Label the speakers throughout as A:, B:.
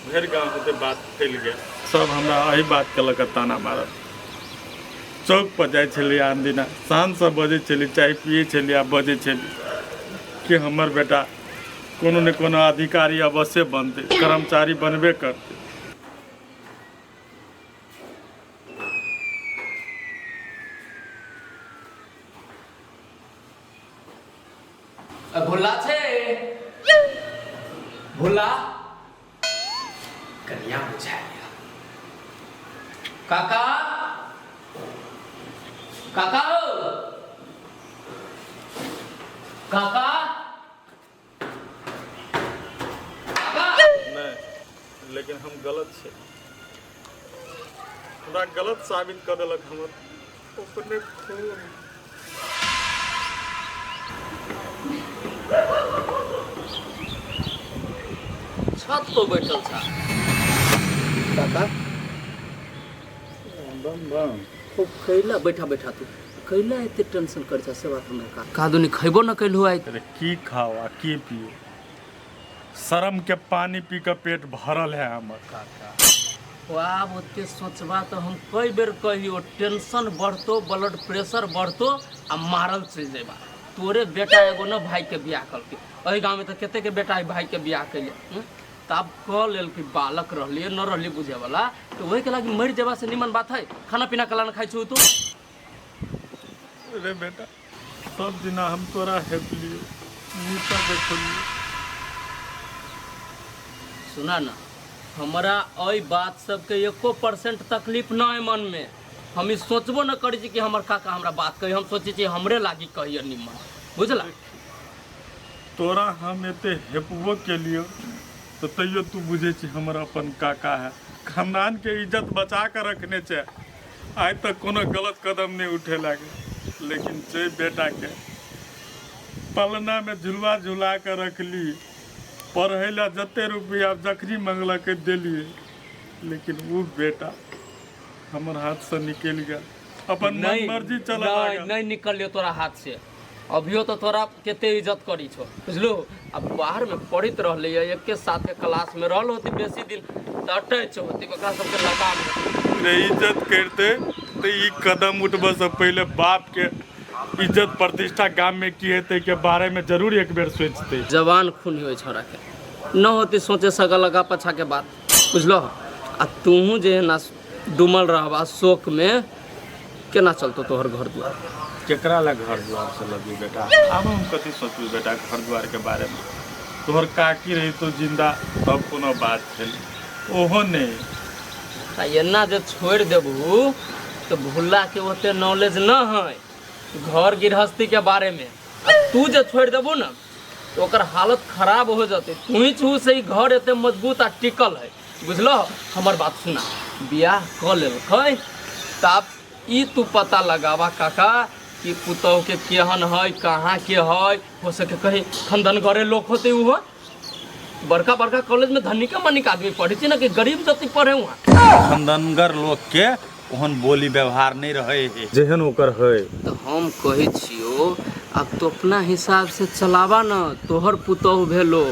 A: भरि गाँव होते बात फैल गेल। सब हमरा एहि बातके लऽ कऽ ताना मारल। चौक पर जाइ छलियै आन दिना शानसँ बजै छलियै, चाय पियै छलियै आ बजै छलियै कि हमर बेटा कोनो ने कोनो अधिकारी अवश्य बनतै, कर्मचारी बनबे करतै।
B: भोला छै भोला कनिया बुझाइया। काका, काका हो, काका, काका।
A: नहि, लेकिन हम गलत छै, हमरा गलत साबित कऽ देलक हमर अपने खून।
B: छत पर बैठल छा काका?
A: बम बम।
B: ओ कैला बैठा बैठा तू कैला एते टेंशन कर छा से बात हमरा का कादुनी खैबो न कैलहु आइ।
A: अरे की खाओ आ की पियो, शर्म के पानी पी के पेट भरल है हमर।
B: काका ओ आब ओते सोचबा तऽ हम कई बेर कहियो टेंशन बढ़तो, ब्लड प्रेशर बढ़तो आ मारल चलि जेबा। तोरे बेटा एगो न भाई के बियाह कलकै, एहि गाँव में तऽ कते के बेटा भाई के बियाह कैले, तऽ आब कऽ लेलकै, बालक रहलियै न रहलियै बुझे वाला, तऽ ओहि के लागी मरि जेबा से निमन बात है। खाना पीना कला न खाइ छौ तू?
A: रे बेटा, सब दिना हम तोरा हेपलियो, नीचा देखलियो।
B: सुना ना, हमरा एहि बात सबके एको परसेंट तकलीफ न है मन में। हम ई सोचबो न करै छी कि हमर काका हमरा बात कही, हम सोचै छी हमरे लागी कहिए निमन, बुझला?
A: तोरा हम एते हेपबो केलियो तऽ तैयो तू बुझै छी हमर अपन काका है, खानदान के इज्जत बचा के रखने छै, आइ तक कोनो गलत कदम नहीं उठे लागे। लेकिन जे बेटा के पलना में झुलवा झुला के रखली, पढ़ै ला जते रुपया जखनी मंगलक देलिए, लेकिन वो बेटा हमर हाथ से निकल गेल, अपन मन मर्जी चलऽ
B: नहीं
A: लागल।
B: नहीं निकलियो तोरा हाथ से, अभियो तो तोरा कते इज्जत करी छो, बुझलो? अब बाहर में पढ़ित रहले है, एके साथ के क्लास में रहल होती बेसी दिन तऽ अटैच होती, ओकरा सबके लगाव होती।
A: रे इज्जत करते तो ई कदम उठबे से पहले बाप के इज्जत प्रतिष्ठा गाम में की हेतै के बारे में जरूर एक बेर सोचते।
B: जवान खून होइ छोरा के न होती सोचे सकल लगा पछा के बात, बुझलो? आ तूहू जे ना डूमल रहबा शोक में, केना चलतो तोहर घर द्वार?
A: केकरा ला घर द्वार से लगी बेटा? आब हम कथी सोचबी बेटा घर द्वार के बारे में? तोहर काकी रही तो जिंदा तब कोनो बात छल, ओहो नहीं।
B: आ एना जे छोड़ि देबहू तऽ भुल्ला के ओते नॉलेज न है घर गृहस्थी के बारे में। आ तू जे छोड़ि देबू ना तो ओकर हालत खराब हो जतै। तू ही छू से ई घर एते मजबूत आ टिकल है, बुझलो? हमर बात सुना, बियाह कऽ लेलकै तब ई तू पता लगावा काका कि पुतहु के केहन है, कहाँ के है, हो सके कहीं खंदन घरे लोग होते, उहो बड़का बड़का कॉलेज में धनिका मनिक आदमी पढ़े छै ना कि गरीब जति पढ़े वहाँ।
C: खंदनगर लोग के ओहन बोली व्यवहार नहीं रहे है
A: जेहन ओकर है।
B: तो हम कहै छियो अब तो अपना हिसाब से चलावा न, तोहर पुतहु भेलो,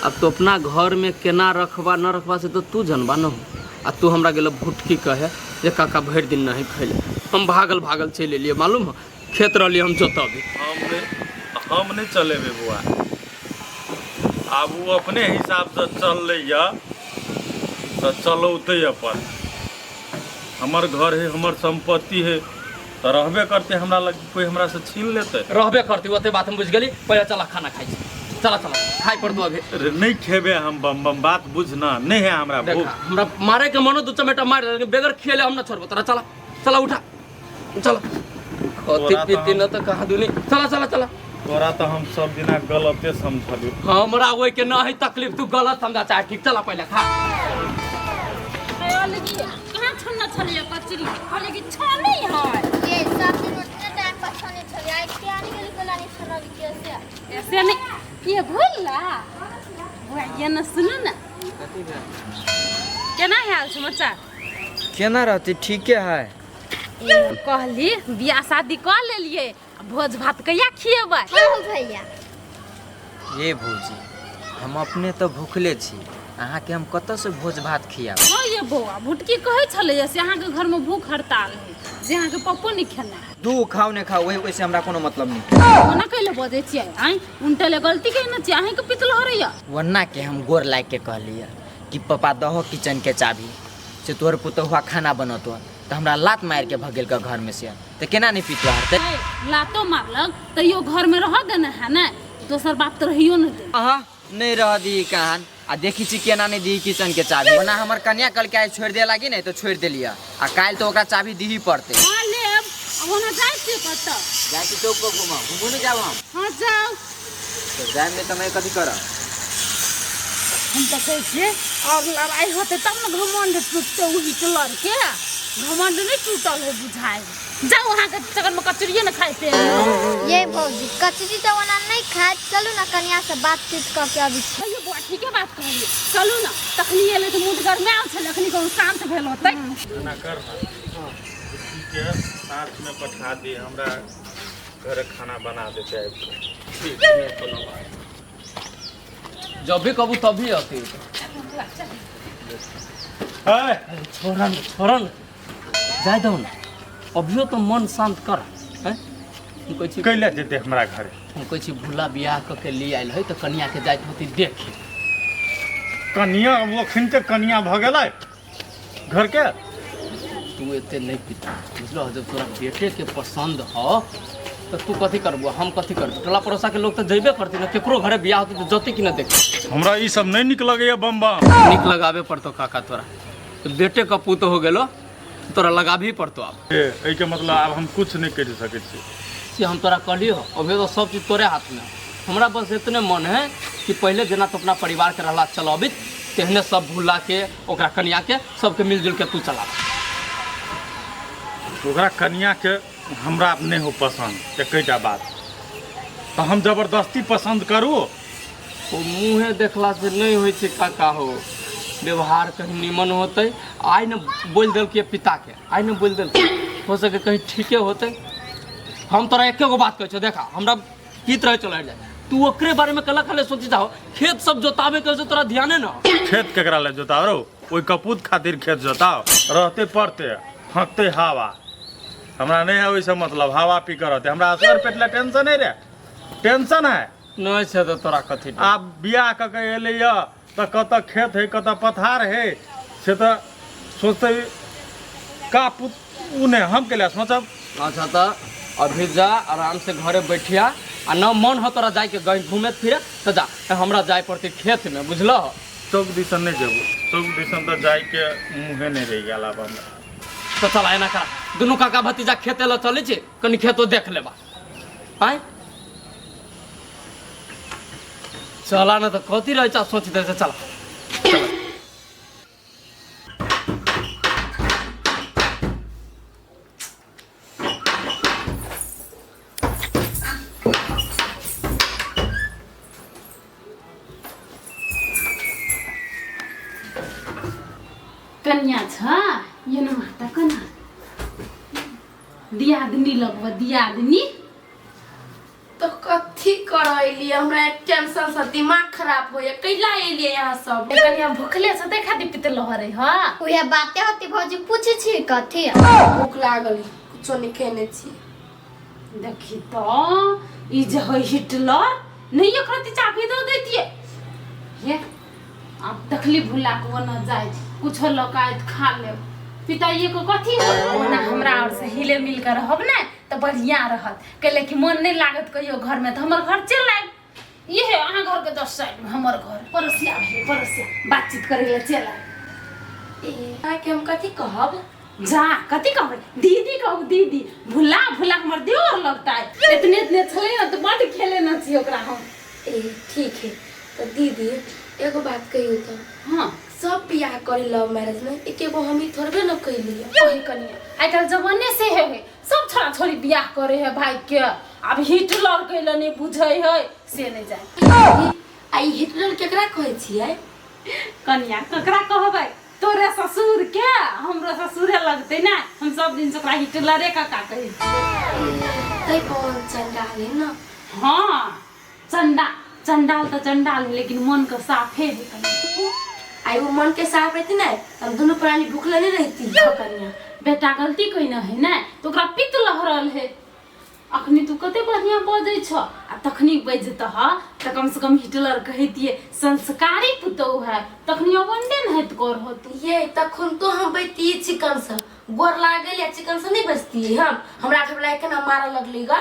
B: अब तो अपना घर में केना रखबा न रखबा से तो तू जनबा न हो। आ तू हमरा गेलो भुटकी कहे जे काका भरि दिन नहीं खैले, हम भागल भागल चलि एलियै, मालूम हो? खेत रहलियै हम जोतबी।
A: हम नहीं चलेबै बौआ, आब ओ अपने हिसाबसँ चललैया तऽ चलौतै अपन। हमर घर है, हमर सम्पत्ति है, तऽ रहबे करतै, हमरा लग कोई हमरा से छीन लेतै?
B: रहबे करतै, ओते बात हम बुझि गेली। पहिले चला खाना खाइ छी, चला चला खाइ पड़तौ अभी।
A: अरे नहीं खेबे हम, बम बम बात बुझ ना, नहीं है हमरा
B: देखा,
A: भूख।
B: हमरा मारे के मनो दू चमेटा मार, लेकिन बगैर खियले हम ना छोड़बो तोरा। चला चला उठा चला, खती
A: तोरा तो
B: पीती
A: हम
B: न तऽ कहाँ दुनी, चला चला चला।
A: तोरा तो हम सब दिना गलते समझलियो।
B: हमरा ओइ के न है तकलीफ, तू गलत समझा चाहे ठीक, चला पहिले खा।
D: कहाँ छन्ना छलियै कचरी कहलियै कि छानै है।
E: ये सब दिन उतने टाइम पर छाने छलियै, आइ किया नहि गेली कोला नहि छानल के से?
D: से नहि ये भूलला बुआ, ये न सुनू न, केना हाल समाचार?
F: केना रहती, ठीके है।
D: कहली बियाह शादी कऽ लेलियै, भोज भात कहिया खिएबै?
E: हाँ भैया।
F: ये भौजी, हम अपने तऽ भूखले छी, अहाँके हम कतऽसँ भोज भात खियाब?
D: हँ ये बौआ, भुटकी कहै छलैया से अहाँके घरमे भूख हड़ताल है, जे अहाँके पप्पो नहि खेना है।
F: दू खाउ नहि खाउ, ओहि ओहिसँ हमरा कोनो मतलब नहि।
D: ओना कैले बजै छियै आँय? उनटले गलती केने छियै, अहाँके पितल हरैया।
F: ओना के हम गोर लागि के कहलियै कि पप्पा दहो किचन के चाभी से तोहर पुतहुआ खाना बनतो, तऽ हमरा लात मारि के भगेलक घर में से, तऽ केना नहि पितलो हरतै?
D: लातो मारलक तैयो घर में रह देने है ने, दोसर बाप तऽ रहियो नहि दे।
F: अहाँ नहि रह दी कहान, आ देखी छी केना नहि दी किचन के चाभी। ओना हमर कन्या कल के आइ छोड़ि दे लागी ने तऽ छोड़ि देलियै, आ काल्हि तऽ ओकरा चाभी दीही पड़तै।
D: हाँ लेब, आ ओना जाइ छियै कतऽ?
F: जाइ छी चौक पर घूमऽ। घूमू नहि जायब हम?
D: हाँ जाउ।
F: तऽ जायब नहि तऽ कथी करब?
D: हम तऽ कहै छियै आओर लड़ाइ होतै तब ने घमंड टूटतै। ओ हिटलर के घमंड नहि टूटल है बुझाइ। जाउ, अहाँके चक्करमे कचरिए ने खाइते।
E: ये भौजी, कचरी तऽ ओना नहि खाइत, चलू ने कनिया से बातचीत कऽ के अबै छी।
D: अइयो बौआ, ठीके बात कहलियै, चलू ने। तखनी एलै तऽ मूड गरमायल छलै, अखनी कहूँ शान्त भेल होतै।
A: एना कर ना, के साँझमे पठा दी, हमरा घरे खाना बना देते आबि कऽ।
B: ठीक है, कोनो बात। जब भी कहबू तभी अथी। छोड़न छोड़न, जाय दहो ने। अभियो तो मन शांत कर हैं। हम कहै छी
A: कैला जेतै हमरा घरे?
B: हम कहै छी भुला बियाह कऽ के ले आयल है तऽ कनिया के जाइत होती देखे।
A: कनिया अखन के कनिया भऽ गेलै घर के।
B: तू एते नहीं पिता, बुझलो? जब तोरा बेटे के पसंद हो तऽ तू कथी करबो, हम कथी करबो? टोला पड़ोसा के लोग तऽ जइबे करती ना, केकरो घरे बियाह होती तऽ जते कि ना देखे।
A: हमरा ई सब नहीं निक लगैया बम बम।
B: निक लगाबे पड़तो काका तोरा, तो बेटे का पूत हो गेलो, तोरा लगाबही पड़तो आब।
A: एहिके मतलब आब हम कुछ नहीं करि सकै छी।
B: से हम तोरा कहलियो, अभी तो सब चीज तोरे हाथ में है। हमरा बस इतने मन है कि पहले जेना तो अपना परिवार के रहला चलबित, तेहने सब भुला के ओकरा कनिया के सबके मिलजुल के तू चला।
A: ओकरा कनिया के हमरा नहीं हो पसंद एकेटा बात, तऽ हम जबरदस्ती पसंद करू?
B: ओ मुँहे देखला से नहीं होइ छै काका हो, व्यवहार कहीं निमन होतै। आइ ने बोलि देलकै पिता के, आइ ने बोलि देलकै, हो सके कहीं ठीके होतै। हम तोरा एके गो बात कहै छौ, देखा हमरा पीत रहे चल जाए, तू ओकरे बारे में कला खाले सोची जाओ। खेत सब जोताबे के तोरा ध्याने न।
A: खेत केकरा ले जोताओ रो? ओहि कपूत खातिर खेत जोताओ? रहते पड़ते हकते हवा, हमरा नहीं है ओहिसँ मतलब। हवा पी कर रहते, हमरा असगर पेट ले टेंशन नहीं रे, टेंशन है
B: नहीं छै तऽ तोरा कथी?
A: आब बियाह कऽ के एलैया तऽ कतऽ खेत है कतऽ पथार है से तऽ सोचते का पुत उ नहि हम केला सोचब।
B: अच्छा तऽ अभी जा, आराम से घरे बैठिया, आ न मन हो तोरा जाके कहीं घूमे फिरे तऽ जा, हमरा जाय पड़तै खेत में, बुझलह?
A: चौक दिसन नहि जेबो, चौक दिसन तऽ जाइके मुँहे नहि रहि गेल आब हमरा।
B: तऽ चल एना करा, दुनू काका भतीजा खेते लऽ चलै छी, कनि खेतो देख लेबा। आँय चला न तऽ कथी रहै छ सोचते से, चला चला।
D: कन्या छ ये न माता कना दियादनी लगब दियादनी।
G: तो कथी कर अलियै? हमरा एक टेंशन से दिमाग खराब होइए। कैला एलियै यहाँ सब?
D: कन्या भूखले छ तै खातिर पिते लहरे ह।
E: उहे बाते होती भौजी, पूछै छी कथी?
G: भूख लागल, कुछो नहीं खेने छी।
D: देखी तो ई जे है हिटलर, नहीं एकरा चाबी दऽ दैतियै। ये आब देखली भुला के ओना जाय कुछो लकाइत खा लेब, पिताइए को कथी हो। ओना हमरा और से हिले मिल के रहब ने तऽ बढ़िया रहत, कैले कि मन नहीं लागत कहियो घर में तऽ हमर घर चलि आयब। इहे अहाँ घर के 10 साइड में हमर घर, पड़ोसिया भेलै पड़ोसिया, बातचीत करे ले चलि आयब।
G: ए, अहाँके हम कथी कहब?
D: जा कथी कहबै, दीदी कहू दीदी। भुला भुला हमर देवर लगता है, इतने इतने छलै ने तऽ बड्ड खेले न छी ओकरा हम।
G: ए ठीक है, तऽ दीदी एगो बात कहियौ तऽ?
D: हाँ।
G: सब बियाह करे लव मैरिज में, एक एगो हम ही थोड़बे न कैलियै।
D: ओहे कनिया, आइ काल्हि जमाने से है, है सब छोरा छोरी बियाह करे है भाई के, आब हिटलर कैले नहीं बुझै है से नहीं जाए।
G: आ ई हिटलर केकरा कहै छियै?
D: कनिया ककरा कहबै, तोरे ससुर के, हमरो ससुरे लगतै ने, हम सब दिन से ओकरा हिटलरे काका कहै छियै।
G: तै पवन चंडाल है न?
D: हाँ चंडा, चंडाल तऽ चंडाल है, लेकिन मन के साफे है कनिया।
G: आई वो मन के साफ रहती ना हम दोनों प्राणी भूखले नहीं रहती।
D: कन्या बेटा गलती कइने है ने तो ओकरा पित्त लहरल है। अखनी तू कते बढ़िया बजै छ आ तखनी बजतह त कम से कम हिटलर कहतिए संस्कारी पुतोह है, तखनी अबंडे न हेत कर हो तू।
G: ये तखन तो हम बैती चिकन से गोर लागल या चिकन से नहीं बचती हम, हमरा घर वाला केना मारऽ लगली गा,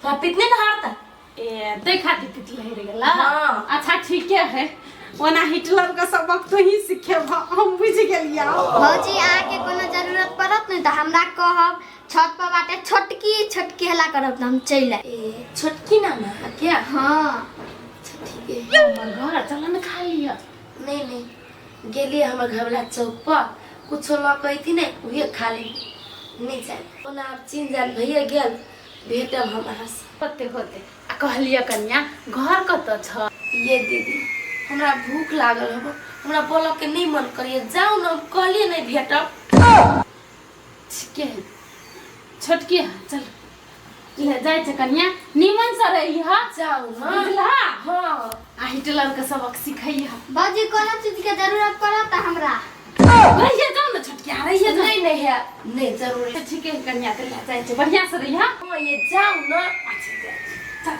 G: तोरा पित नहीं लहरता?
D: ए तै खातिर पित लहर गेला।
G: हाँ।
D: अच्छा ठीके है, ओना हिटलर के सबक तो ही सिखेब, हम बुझि गेलियै।
E: भौजी अहाँके कोनो जरूरत पड़त ने तऽ हमरा कहब, छत पर बाटे छोटकी छोटकी हला करब तऽ हम चलि आयब।
G: ए छोटकी नाम है क्या?
E: हाँ।
G: अच्छा ठीक है।
D: हमर घर चल न खा लिअ।
G: नहीं नहीं गेलिए हमर घर वाला चौक पर कुछो लऽ के अयती ने उहे खा ली, नहीं जाए ओना आब चिन्ह जान भैया गेल, भेटब हम अहाँ से।
D: होते होते आ कहलियै कन्या घर कतऽ छ?
G: ये दीदी हमरा भूख लागल हब, हमरा बोलऽ के नहीं मन करिए, जाउ न हम कहलिए नहीं भेटब।
D: ठीके है छोटकी है, चल ले जाइ छै कन्या, नीमन से रही हा।
G: जाउ न।
D: बुझलहा?
G: हाँ।
D: आ हिटलर के सबक सिखैहा।
E: भौजी कोनो चीज के जरूरत पड़त तऽ हमरा
D: रहिए जाउ न छोटकी, आ रहिए जाउ।
G: नहीं नहीं है नहीं जरूरी।
D: ठीके है कन्या, तऽ ले जाइ छै, बढ़िया से रही हा।
G: हाँ ये जाउ न।
D: अच्छा जाइ छै, चल।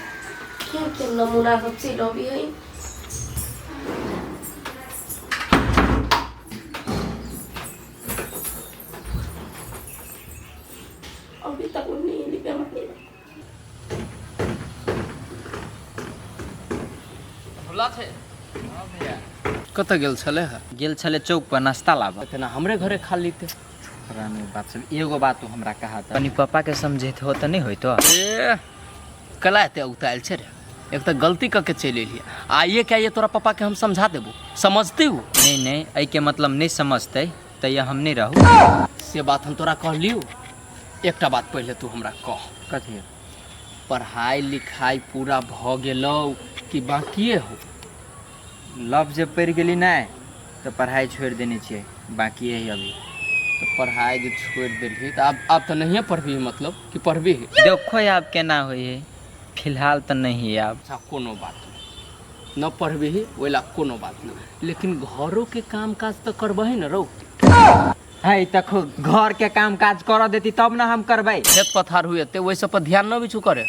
G: केहन केहन नमूना सब चलि अबै है। अभी तक नहीं एली बेमारी।
B: भोला छै कतऽ गेल छलै हँ?
F: गेल छलै चौक पर नाश्ता लाबऽ।
B: तेना हमरे घरे खा लीते।
F: रानी बात सब एगो बात तू हमरा कहा था, कनी पापा के समझेत हो तऽ नहीं होइतो।
B: ए कला एते उतायल छै रे, एक तऽ गलती कऽ के चलि एलियै, आइए के आइए तोरा पापा के हम समझा देबो, समझते हो?
F: नहीं नहीं एहि के मतलब नहीं समझते तैया हम नहीं रहू।
B: से बात हम तोरा कहलियौ। एकटा बात पहिले तू हमरा कह।
F: कथी?
B: पढ़ाई लिखाई पूरा भऽ गेलौ कि बाकिए हो?
F: लव जे पड़ि गेली नहि तऽ पढ़ाई छोड़ि देने छियै, बाकिए है अभी।
B: तऽ पढ़ाई जे छोड़ि देलही तऽ आब तऽ नहिए पढ़बही, मतलब कि पढ़बही?
F: देखो आब केना होइ है, फिलहाल तऽ नहीं है आब।
B: अच्छा कोनो बात नहीं, न पढ़बही ओहि ला कोनो बात नहीं, लेकिन घरो के काम काज तऽ करबही ने रौ।
F: है तक घर के काम काज कर देती तब ना हम करबै।
B: खेत पथार हुए ते ओहि सब पर ध्यान न बिछु करे।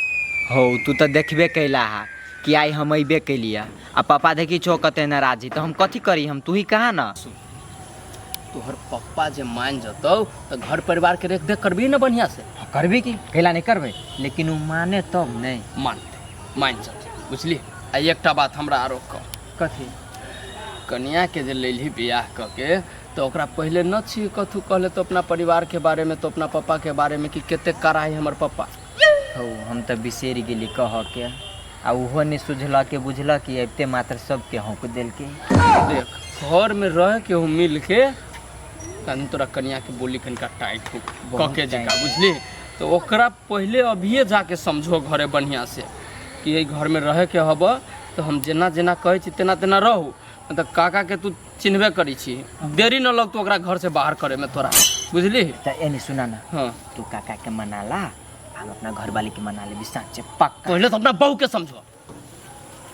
F: हो तू तऽ देखबे कैला हा कि आइ हम अयबे कैलिया आ पापा देखी छो कते नाराजी, तऽ हम कथी करी, हम तू ही कहा ना।
B: तोहर पप्पा जे मान जतौ तऽ घर परिवार के रेख देख करबी ना बढ़िया से।
F: करबी की कैला नहीं करबै, लेकिन उ माने तब नहीं।
B: मानते मान जतै बुझली। आ एकटा बात हमरा आरो कह।
F: कथी?
B: कनिया के जे लेलही बियाह कऽ के तऽ ओकरा पहिले न छी कथू कहले तो अपना परिवार के बारे में, तो अपना पप्पा के बारे में कि कते कड़ा है हमर पप्पा।
F: हौ हम तऽ बिसरि गेली कह के, आ उहो नहीं सुझल के बुझल कि अबिते मात्र सबके हौंक देलकै।
B: देख घर में रह के हम मिल के तनी तोरा कनिया के बोली कनिका टाइट हो
F: बहुत
B: कह के जका
F: टाइट।
B: बुझली। तो ओकरा पहिले अभिये जाके समझो घरे बढ़िया से कि एहि घर में रहे के हब तो हम जेना जेना कहै छी तेना तेना रहू, तऽ काका के तू चिन्हबे करै छी, देरी न लगतौ ओकरा घर से बाहर करे में तोरा, बुझली।
F: तऽ एनी सुना ना।
B: हाँ।
F: तू काका के मना ला, हम अपना घरवाली के मना लेबी साँचे पक्का।
B: पहिले तो अपना बहू के समझो,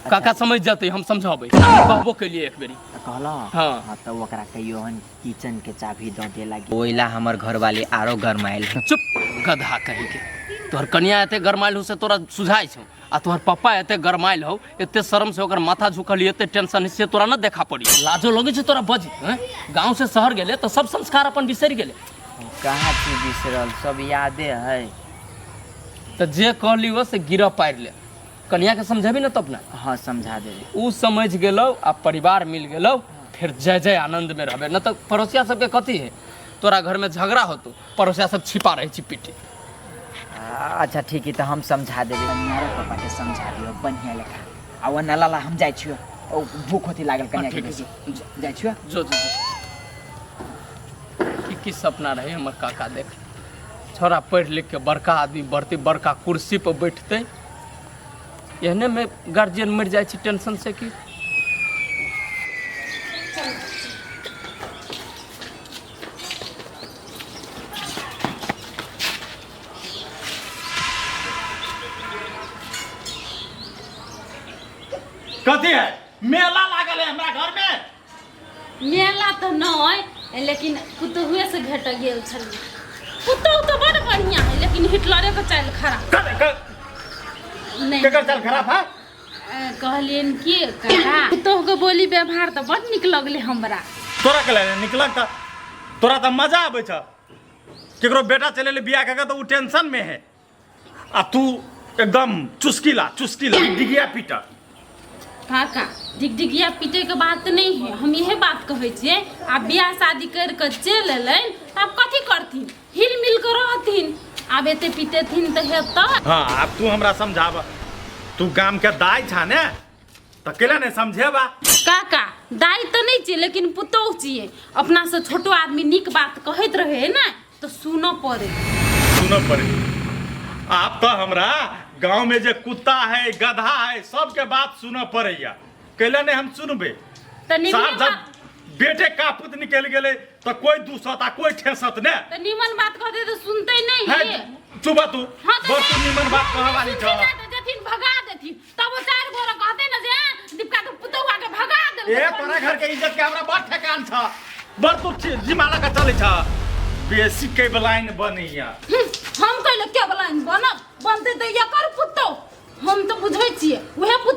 B: काका समझ जतै, हम समझाबै, कहबो केलिए एक बेरी।
F: तऽ कहलऽ?
B: हाँ।
F: हाँ तऽ ओकरा कहियो हन किचन के चाभी दऽ दे लागी, ओइला हमर घरवाली आरो गरमायल।
B: चुप गधा कहीं के, तोहर कनिया एते गरमायल हो से तोरा सुझाइ छौ, आ तोहर पप्पा एते गरमायल हो, एते शर्म से ओकर माथा झुकल, एते टेंशन से तोरा न देखा पड़ी, लाजो लगै छै तोरा बज हैं? गाँव से शहर गेले तऽ सब संस्कार अपन बिसरि गेले।
F: कहाँ छी बिसरल, सब यादे है।
B: तऽ जे कहली हो से गिरह पारि ले, कनिया के समझेबी ना तब ना।
F: हाँ समझा देबे।
B: उ समझ गेलौ आ परिवार मिल गेलौ, फिर जय जय आनंद में रहबे। न तऽ पड़ोसिया सबके कथी है, तोरा घर में झगड़ा होतो पड़ोसिया सब छिपा रहे छी पिटी।
F: अच्छा ठीक है तऽ हम समझा देबै, कनिया पापा के समझा दियौ बढ़िया लेखा। आ ओ नाला ला हम जाइ छियौ, ओ भूख होती लागल कनिया के
B: ठीक है,
F: बेसी। जाइ छियौ।
B: जो जो जो। की की सपना रहे हमर काका, देख छोरा पढ़ि लिख के बड़का आदमी बढ़ते, बड़का कुर्सी पर बैठते, एहने में गार्जियन मरि जाइ छै टेंशन से की।
A: कथी है मेला लागल है हमरा घर में?
D: मेला तऽ नहि, लेकिन पुतहुए से भेट गेल छलियै। पुतहु तऽ बड़ बढ़िया है, लेकिन हिटलरे के चालि खराब।
C: कर कर।
D: नहीं।
C: केकर चाल खराब है?
D: कहलियनि कि काका, पुतहुके बोली व्यवहार तऽ बड़ नीक लगलै हमरा।
C: तोरा के लए निकलक तऽ तोरा तऽ मजा आबै छ। केकरो बेटा चले ले बियाह के तऽ उ टेंशन में है आ तू एकदम चुस्किला चुस्किला डिगिया पीटा।
D: काका, डिगडिगिया पीटे के बात नहीं है, हम इहे बात कहै छियै। आब बियाह शादी कर के चलि एलनि तऽ आब कथी करथिन? हिल मिल के रहथिन। आब एते पीतेथिन तऽ हेतै?
C: हाँ, आब तू हमरा समझाब। तू गाम के दाई छा ने, तऽ केला नहीं समझेबा?
D: काका, दाई तऽ नहीं छियै, लेकिन पुतोहु छियै। अपना से छोटो आदमी नीक बात कहैत रहे ने तऽ सुनऽ पड़े।
C: सुनऽ पड़े। आब तऽ हमरा गांव में जे कुत्ता है, गधा है, सबके बात सुनऽ पड़ैया। कैला नहीं हम सुनबे?
D: तऽ निमन
C: साफ
D: बात
C: जब बेटे कापुत निकल गेले तऽ कोई दूसत आ कोई ठेसत ने।
D: तऽ निमन बात कहते तऽ सुनते नहीं
C: है।
D: है।
C: चुप तू।
D: हाँ तऽ
C: बड़ तू निमन बात कहऽ वाली
D: सुनते
C: छ।
D: नहि तऽ जेथिन भगा देथिन, तब ओ चारि गोरा कहते ने जे दीपिका के पुतहुआ के भगा देलकै।
C: ए, तोरा घर के इज्जत के हमरा बड़ ठेकान छ। बड़ तू जिम्मा लऽ के चलै छ। बेसी के लाइन बनैया।
D: हम कैले के लाइन बनब? बनते तऽ एकर पुतहु, हम तऽ बुझै छियै उहे पुतहु।